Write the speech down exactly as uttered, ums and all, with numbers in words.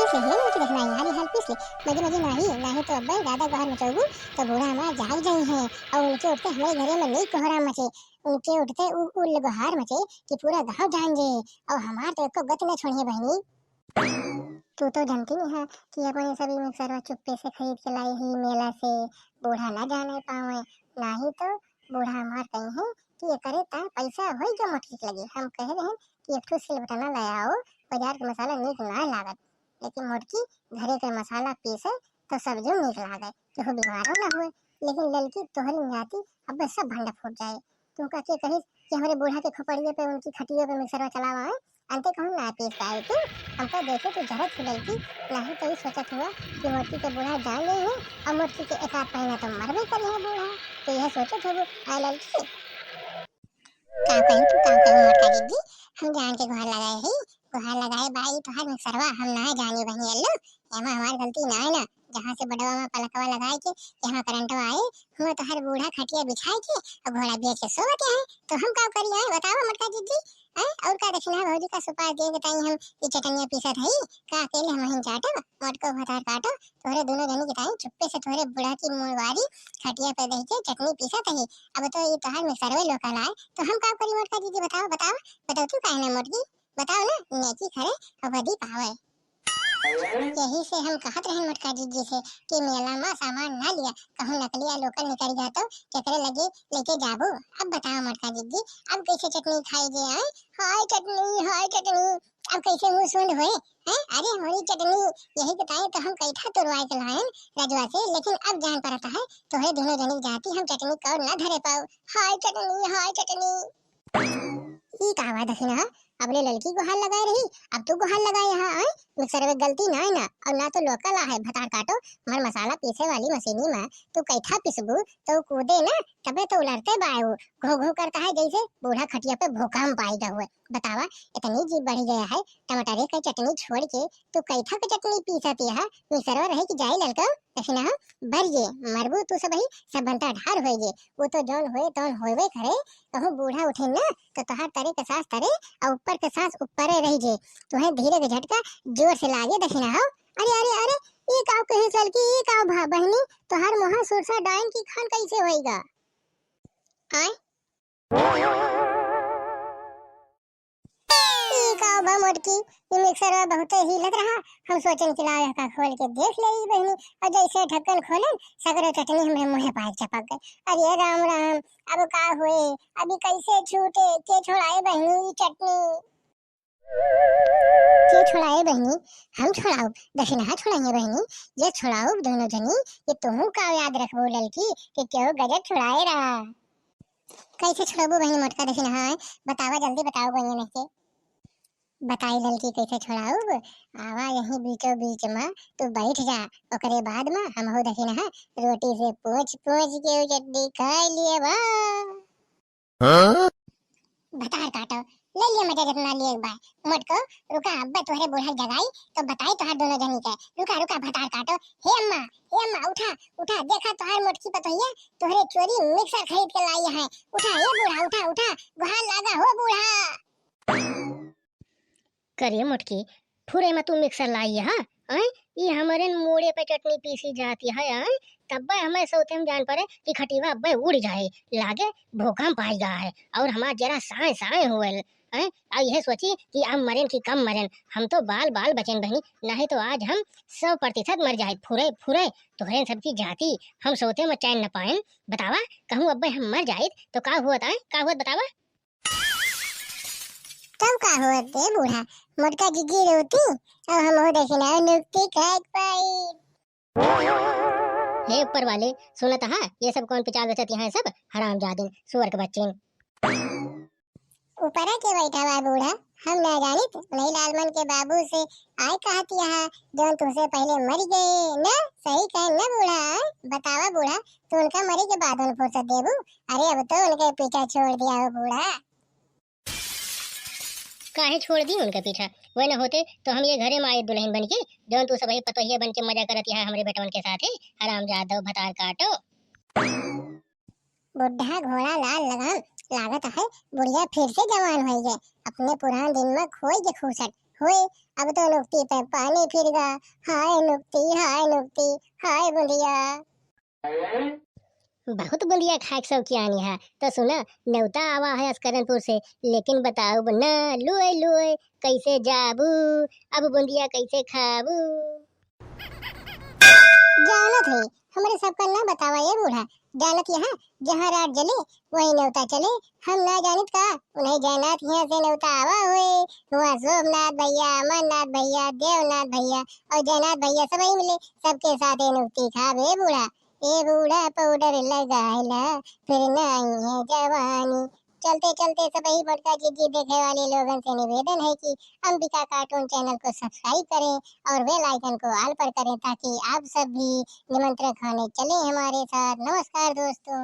पहले नहीं कि देखना है, हाली हाल पीस ले। मजे मजे नाही, नाही तो अब्बे ज्यादा गोहार मचौबू तो बूढ़ा हमार जाग जाई हैं और उनके उठते हमारे घरे में नहीं कोहरा मचे। उनके उठते उ, उल गोहार मचे कि पूरा गांव जान जे। और हमार तो एको गति न छोड़िए बहनी। तू तो जानती नहीं है कि अपने सभी मिक्सरवा चुप्पे से खरीद के लाई ही मेला से, बूढ़ा ना जाने पावे। नाही तो बूढ़ा हमार कही है कि एकरे ता पैसा होई जो मोटकी के लगे। हम कहे रहे कि एक ठो सिलबटना ले आओ, बाजार के मसाला नीक ना लागत, लेकिन मोटकी घरे के मसाला पीसे तो सब्जी नीक लागे, केहू बीमारो ना हुए। लेकिन ललकी तोहरी नाती अब सब भंडा फूट जाए। तू का के कहिस कि हमरे बूढ़ा के खोपड़िए पे उनकी खटियो पे मिक्सरवा चलावा है, अंते कहूँ ना पीस पाए तू। हमका देखे तू जरत ही ललकी, नाही तो ई सोचत हुआ कि मोटकी के बूढ़ा जान गई है और मोटकी के एक आध महीना तो मरबे करी है बूढ़ा। तो यह सोचत हो आए ललकी। का कही तू, का कही मोटका जिज्जी, हम जान के गुहार लगाए ही, गुहार लगाए बाई तोहार मिक्सरवा, हम ना जानी बहनी अल्लू, एमा हमार गलती ना है ना, जहाँ से बडवा में पलकवा लगाए के यहाँ करंटवा आए, हुआ तोहार बूढ़ा खटिया बिछाए के और घोड़ा बेच के सोवत है, तो हम का करी आए बतावा मोटका जिज्जी। आए और का दक्षिणा भौजी का सुपार दे के ताई हम ई चटनिया पीसत हई, का अकेले हम ही चाटब, मोटको भतार काटो, तोहरे दोनों जनी के ताई चुप्पे से तोहरे बूढ़ा की मुंडवारी खटिया पे दही के चटनी पीसत ही। अब तो ये तोहार मिक्सरवे लोकल आए, तो हम का करी मोटका जिज्जी, बताओ, बताओ, बताओ तू काहे ना मोटकी, बताओ ना, नेकी खरे अवधि पावे। यही से हम कहत रहन मोटका जिज्जी से कि मेला में सामान ना लिया, कहूँ नकली या लोकल निकल गया तो केकरे लगे लेके जाबो। अब बताओ मोटका जिज्जी, अब कैसे चटनी खाई जे आए? हाय चटनी, हाय चटनी, अब कैसे मुंह सूंड हुए हैं? अरे हमारी चटनी, यही बताए तो हम कैठा तुरवाए के लायन रजवा से, लेकिन अब जान पड़ता है तोहरे दोनों जनी जाती हम चटनी कौर ना धरे पाओ। हाय चटनी, हाय चटनी। ई का हुआ दखिना, अबले ललकी गुहार लगाए रही, अब तू गुहार लगाए यहाँ आए, मिक्सर में गलती ना है ना, और ना तो लोकल आहे भतार काटो, मर मसाला पीसे वाली मशीनी में तू कैठा पिसबू तो कूदे ना, तबे तो उलरते बाए वो, घू घू करता है जैसे बूढ़ा खटिया पे भूकंप आई गए हुए। बतावा, इतनी जीभ बढ़ी गया है, टमाटरे का चटनी छोड़ के तू कैठा के चटनी पीसत यह, मिक्सरवा रहे कि जाए ललका, दखिना भर ये, मरबू तू सबही, सब बनता ढार होए जे, वो तो जौन होए तौन होएबे करे, कहूँ बूढ़ा उठे ना, तो तोहार तरे के सांस तरे, और ऊपर के सांस ऊपरे रही जे, तुहे धीरे के झटका जोर से लागे दखिना हो। अरे, अरे, अरे, ई का कहे चल की, ई का भा बहनी, तोहार मुहा सुरसा डाइन की खान कैसे होएगा? आए? ई का बा मोटकी, ई मिक्सरवा बहुते हिलत रहा, हम सोचन कि लाओ एका खोल के देख ले ई बहनी, और जैसे ढक्कन खोलन, सगरो चटनी हमरे मुँहे पाए चपक गई। अरे राम राम, अब का हुए, अभी कैसे छूटे, के छोड़ाए बहनी ई चटनी? के छोड़ाए बहनी? हम छोड़ाउब, दखिनहा छोड़ाइए बहनी, ये छोड़ाउब दोनों जनी, ये तुहू का याद रखबो ललकी कि केहू गजब छोड़ाए रहा। कैसे छोड़बो बहनी मोटका दखिनहा? बतावा जल्दी बताओ गोइया नहीं के। बताई ललकी कैसे छोड़ाउब? आवा यहीं बीचों बीच में तू बैठ जा, ओकरे बाद में हमहू दखिनहा रोटी से पोंछ पोंछ के उ चटनी खा लिए बा। हाँ? भतार काटो, ले लिया मजा जितना लिए एक बार। मोटको, रुका, अब्बे तोहरे बूढ़ा जगाई, तो बताई तोहार दोनों जनी के। रुका, रुका, भतार काटो। हे अम्मा, हे अम्मा, उठा, उठा, देखा तोहार मोटकी पतोहिया, तोहरे चोरी मिक्सर खरीद के लाई है। उठा, हे बूढ़ा, उठा, उठा, गुहार लागा हो बूढ़ा। करे मोटकी, फुरे में तू मिक्सर लाई है, आय? ई हमरे मोड़े पे चटनी पीसी जाती है, आय? तब्बे हमें सौते में जान पड़े कि खटिवा अब्बे उड़ जाए, लागे भूकंप आइगा है, और हमार जरा साए साए होएल, आय? और यह सोची कि अब मरेन कि कम मरेन, हम तो बाल बाल बचेन बहनी, नहीं तो आज हम सौ प्रतिशत मर जाए, फुरे फुरे, तोहरे सबकी जाति, हम सौते में चैन न पाएन। बतावा, कहूँ अब्बे हम मर जाइत तो का हुआ, आय? का हुआ बतावा? तब का होत बे बूढ़ा, मोटका जिज्जी रोती, अब हम हो देखी ना नुक्ती खाए के पाई। हे ऊपर वाले, सुनत हा, ये सब कौन पिचाल रचत यहाँ सब? हरामजादिन, सुअर के बच्चिन। ऊपरा के बैठा बा बूढ़ा, हम ना जानित, नहीं लालमन के बाबू से आए कहत यहाँ, जौन तुमसे पहले मर गए ना, सही कहे ना बूढ़ा, आय? बतावा बूढ़ा, तू उनका मरे के बाद उन फुर्सत देबू? अरे अब तो उनके पीछा छोड़ दिया हो बूढ़ा। काहे छोड़ दी उनका पीछा? वह न होते तो हम ये घरे में आए दुल्हन बन के, जौन तू सबही पतोहिया बन के मजा करत यहाँ हमरे बेटवन के साथे। हरामजादो भतार काटो। बुढ़ा घोड़ा लाल लगाम, लागत है बुढ़िया फिर से जवान होई गए। अपने पुरान दिन में खोई के खूसट, होए, अब तो नुक्ती पे पानी फिर गा। हाय नुक्ती, हाय नुक्ती, हाय बुंदिया। बहुत बुंदिया खाए के शौकियानी है। तो सुना, नेवता आवा है अस्करनपुर से, लेकिन बताउब ना लुए लुए कैसे जाबू, अब बुंदिया कैसे खाबू। जानत है, हमरे सबका ना बतावा ये बूढ़ा, जानत यहाँ जहाँ रात जले वही नेवता चले। हम ना जानित का, उन्हें जयनाथ यहाँ से नेवता आवा हुए, वहाँ शोभनाथ भैया, अमरनाथ भैया, देवनाथ भैया और जयनाथ भैया सबही मिले, सबके साथ ये नुक्ती खाबे बूढ़ा। ए बूढ़ा पाउडर लगाइला, फिर ना आई है जवानी। चलते चलते सबही बड़का जिज्जी देखे वाले लोगन से निवेदन है कि अंबिका कार्टून चैनल को सब्सक्राइब करें और बेल आइकन को ऑल पर करें, ताकि आप सब भी निमंत्रण खाने चलें हमारे साथ। नमस्कार दोस्तों।